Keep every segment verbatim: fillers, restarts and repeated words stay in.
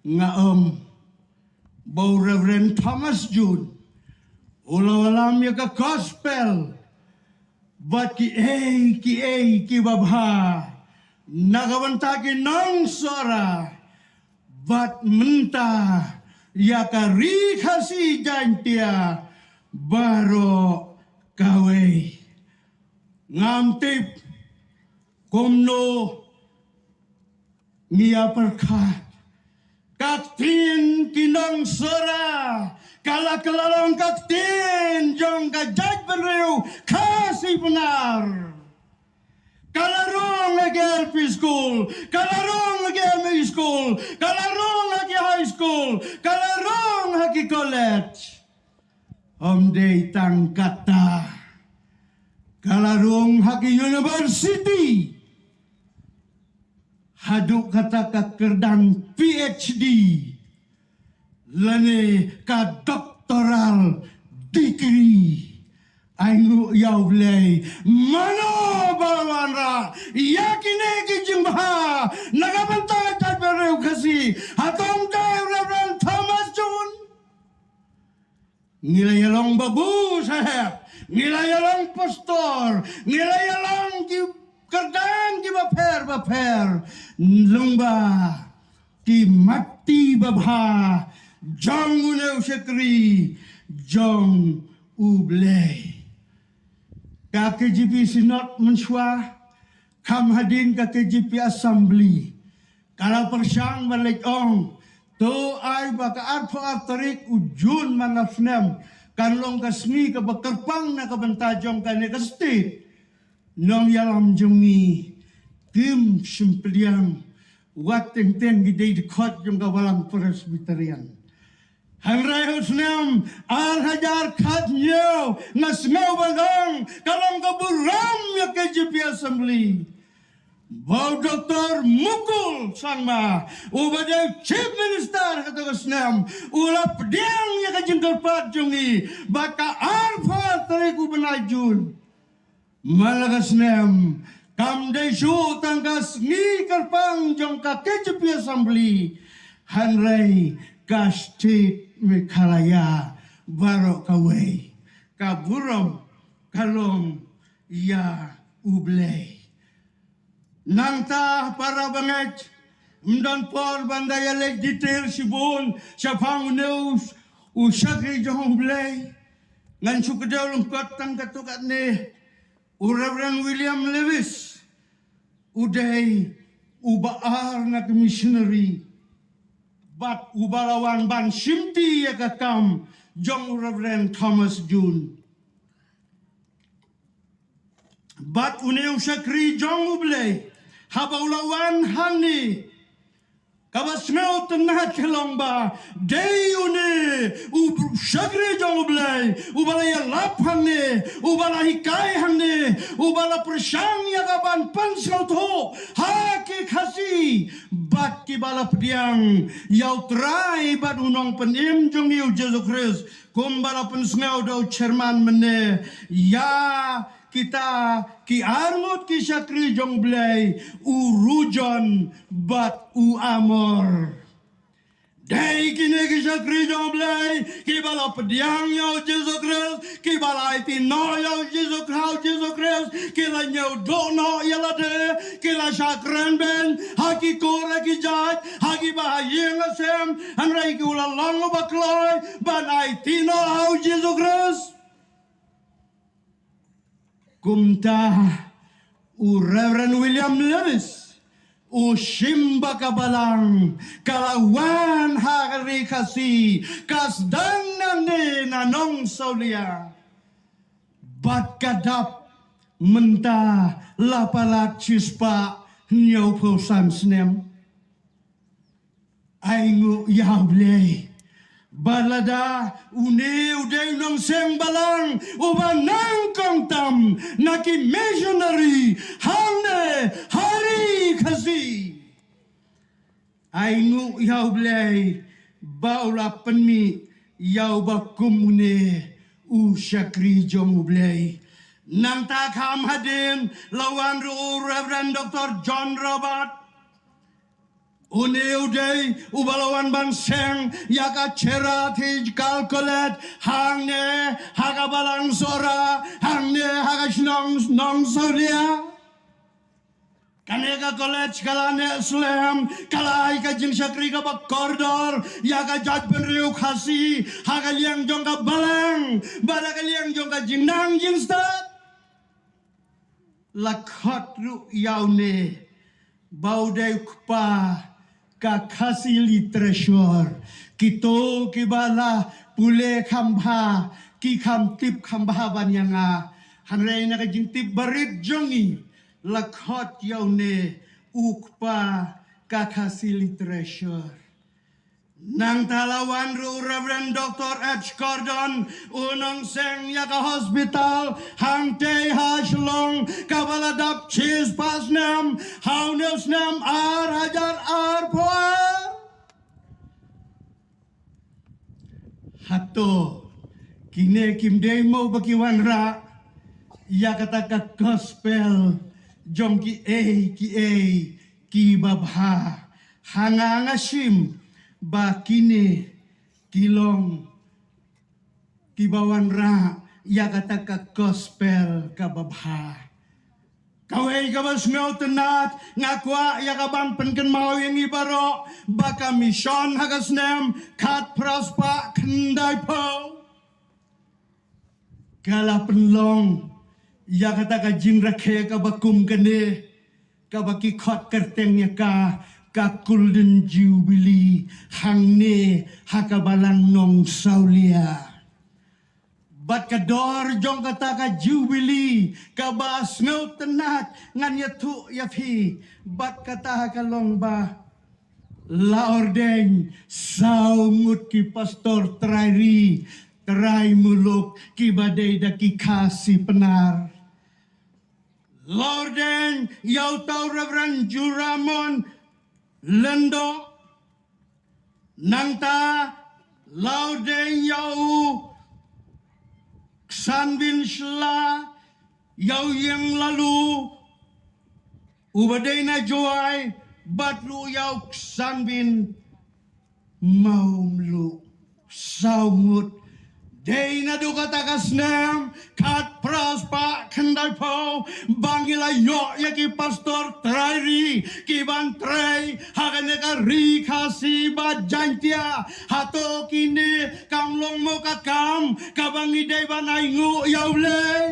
Nga ong ba u Reverend Thomas June u la wallam ïa ka gospel bad kiei kiei kiba bha na ka bynta ki nong Sohra bad mynta ïa ka Ri Khasi Jaiñtia baroh kawei. Ngam tip kumno ngi ïa pyrkhat. Ka ktien ki nong Sohra ka la kylla long ka ktien jong ka jaitbynriew Khasi Pnar. Ka la rung ha ki L P school, ka la rung ha ki M E school, ka la rung ha ki high school, ka la rung ha ki college. Ym dei tang kata, ka la rung ha ki university, haduh kata ka kyrdan PhD lane ka doctoral degree. Ai nguh ïa U Blei, mano ba la wanrah ïa kine ki jingbha na ka bynta ka jaitbynriew Khasi? Hato ym dei u Reverend Thomas June? Ngi la ïa long babu saheb, ngi la ïa long pastor, ngi la ïa long ki kyrdan kiba pher ba pher, lyngba ki matti babha jong une u shakri jong U Blei. Ka KJP Synod mynshuwa, kham hadien ka KJP Assembly, ka la pyrshang ban leit ong, to ai ba ka arphew ar tarik u Jun man la snem kan long ka sngi kaba kyrpang na ka bynta jong kane ka state. Nongïalam jong ngi kim shym pdiang, wat teng teng ki dei dkhot jong ka Balang Presbyterian. Hynrei ha u snem ar hajar khathynñiew nga sngew ban ong ka long ka burom ïa ka KJP Assembly ba u Doktor Mukul Sangma uba dei Chief Minister ha kato ka snem u la pdiang ïa ka jingkyrpad jong ngi ba ka arphew tarik u bnai Jun man la ka snem kam dei shuh tang ka sngi kyrpang jong ka KJP Assembly, hynrei ka state Meghalaya baroh kawei. Ka burom ka long ïa U Blei. Nangta para bangeit, ym don por ban da ïa leit detail shibun shaphang une u, u shakri jong U Blei. Ngan shu kdew lyngkot tang katto katne. U Reverend William Lewis u dei uba ar na ka missionary bad uba la wan ban shimti ïa ka kam jong u Reverend Thomas June. Bad une u shakri jong U Blei haba u la wan hangne, kaba sngewtynnat ka long ba dei une u shakri jong U Blei uba la ïalap hangne, uba la hikai hangne, uba la pyrshang ïa ka ban pynsngewthuh ha ki Khasi bad kiba la pdiang ïa U Trai bad U Nongpynim jong ngi U Jisu Khrist. Kumba la pynsngew da u chairman mynne, ïa kita ki arngut ki shakri jong U Blei, u Rujon bad u Amor. Dei kine ki shakri jong U Blei kiba la pdiang ïa U Jisu Khrist, kiba la aiti noh ïa U Jisu Khrist, U Jisu Khrist, ki la ñiew duh noh ïa lade, ki la shah kren beiñ ha ki kur ha ki jait, ha kiba ha ïing ha sem, hynrei ki la long uba kloi ban aiti noh ha U Jisu Khrist. Kumta u Reverend William Lewis u shim ba ka balang ka la wan ha ka Ri Khasi, ka sdang nangne na Nongsawlia bad ka dap mynta la palat shispah hynñiewphew san snem. Ai nguh ïa U Blei ba lada une u dei u nongseng balang uba nang kongtam na ki missionary hangne ha Ri Khasi. Ai nguh ïa U Blei ba u la pynmih ïa uba kum une u shakri jong U Blei. Nangta kham hadien la wan ruh u Reverend Doktor John Robert. Une u dei uba la wan ban seng ïa ka Cherra Theological College hangne ha ka balang Sohra, hangne ha ka shnong Nongsawlia. Kane ka college ka la neh slem, ka la ai ka jingshakri kaba kordor ïa ka jaitbynriew Khasi ha ka liang jong ka balang bad ha ka liang jong ka jingnang jingstad. La khot ruh ïa une ba u dei u kpa ka Khasi literature. Kito kiba la pule kham bha ki kham tip kham bha ban ïa nga. Hynrei na ka jingtip barit jong ngi, la khot ïa une u kpa ka Khasi literature. Nangta la wan ruh u Reverend Doctor H Gordon, u nongseng ïa ka hospital hangtei ha Shillong, kaba la dap chispah snem ha une u snem ar hajar arphew ar. Hato kine kim dei mo ba ki wanrah ïa kata ka gospel jong kiei kiei kiba bha? Ha nga, nga shim ba kine ki long kiba wanrah ïa kata ka gospel kaba bha. Kawei kaba sngewtynnat nga kwah ïa ka ban pynkynmaw ïa ngi baroh ba ka mission ha ka snem khatphra spah khyndaiphew ka la pynlong ïa kata ka jingrakhe kaba kum kane, kaba ki khot kyrteng ïa ka ka Golden Jubilee hangne ha ka balang Nongsawlia. Bad ka dor jong kata ka Jubilee kaba sngewtynnat ngan ïathuh ïa phi. Bad kata ka long ba la ordain saw ngut ki pastor trai ri, trai muluk kiba dei da ki Khasi Pnar. La ordain ïa uta u Reverend Juramon Lyngdoh. Nangta la ordain ïa u Ksanwin Shylla, ïa u Ïeng Laloo uba dei na Jowai, bad ruh ïa u Ksanwin Mawmluh. Saw ngut. Dei naduh kata ka snem khatphra spah khyndaiphew ba ngi la ïoh ïa ki pastor trai ri ki ban trei ha kane ka ri Khasi bad Jaintia. Hato kine kam long mo ka kam kaba ngi dei ban ainguh ïa U Blei?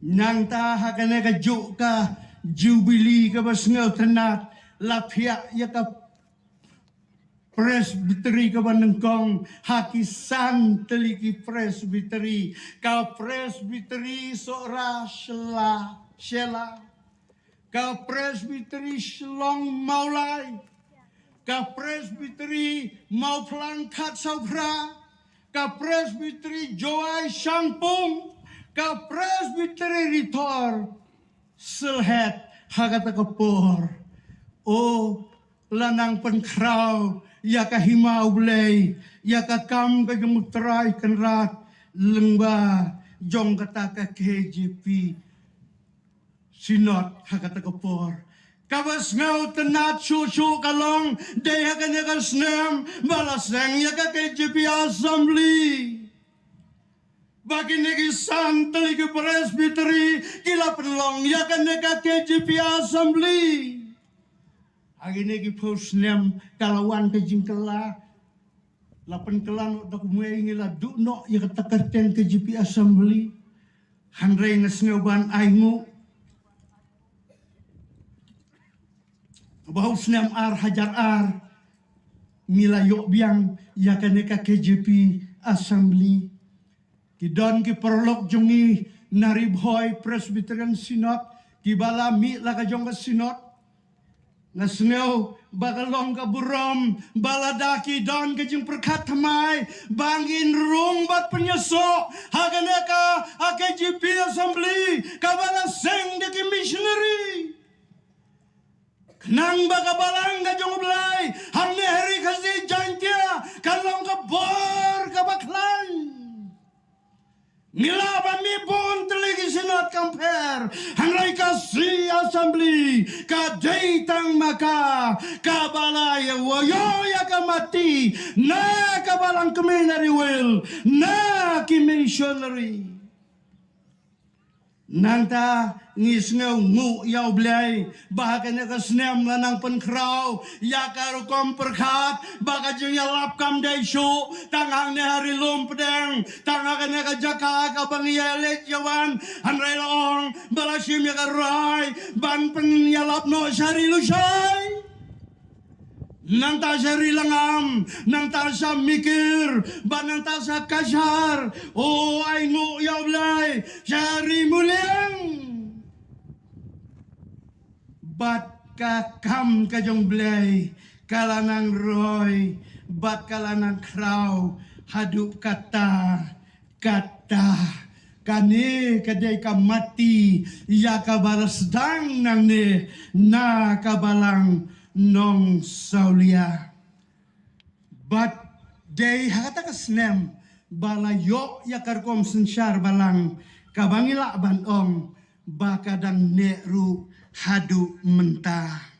Nangta ha kane ka juk ka Jubilee kaba sngewtynnat, la phiah ïa ka Presbytery kaba nyngkong ha ki san tylli ki Presbytery. Ka Presbytery Sohra Shella, Shella, ka Presbytery Shillong Mawlai, ka Presbytery Mawphlang Khatsawphra, ka Presbytery Jowai Shangpung, ka Presbytery Rithor Sylhet. Ha kata ka por, o, la nang pynkhraw ïa ka hima U Blei, ïa ka kam ka jong U Trai Kynrad lyngba jong kata ka K J P Synod ha kata ka por. Kaba sngewtynnat shuh shuh ka long dei ha kane ka snem ba la seng ïa ka K J P Assembly. Ba kine ki san tylli ki Presbytery ki la pynlong ïa kane ka K J P Assembly. Ha kine ki phew snem ka la wan ka jingkylla, la pynkylla noh da kumwei, ngi la duh noh ïa kata ka kyrteng K J P Assembly. Hynrei nga sngew ban ainguh ba ha u snem ar hajar ar ngi la ïoh biang ïa kane ka K J P Assembly. Ki don ki paralok jong ngi na Ri Bhoi Presbyterian Synod kiba la mih la ka jong ka Synod. Nga sngew ba ka long ka burom ba lada ki don ka jingpyrkhat thymmai ba ngin rung bad pynïasoh ha kane ka, ha K J P Assembly kaba la seng da ki missionary. Khnang ba ka balang ka jong U Blei hangne ha Ri Khasi Jaintia kan long ka bor kaba khlaiñ. Ngi lah ban mih bun tylli ki synod kam pher, hynrei ka C Assembly ka dei tang ma ka kaba la ïa wa ïoh ïa ka matti na ka balang kmie na ri wil na ki missionary. Nangta ngi sngewnguh ïa U Blei ba ha kane ka snem la nang pynkhraw ïa ka rukom pyrkhat ba ka jingïalap kam dei shuh tang hangne ha Ri Lum Pdeng, tang ha kane ka jaka kaba ngi ïaleit ïawan, hynrei la ong ba la shim ïa ka rai ban pynïalap noh sha Ri Lushai. Nangta sha Ri Lyngngam, nangta sha Mikir, bad nangta sha Cachar. O, ai nguh ïa U Blei sha Ri Muliang. Bad ka kam ka jong U Blei ka la nang roi bad ka la nang khraw haduh katta katta. Kane ka dei ka matti ïa kaba la sdang nangne na ka balang Nongsawlia. Bad dei ha kata ka snem ba la ïoh ïa ka rukom synshar balang kaba ngi lah ban ong ba ka dang neh ruh haduh mynta.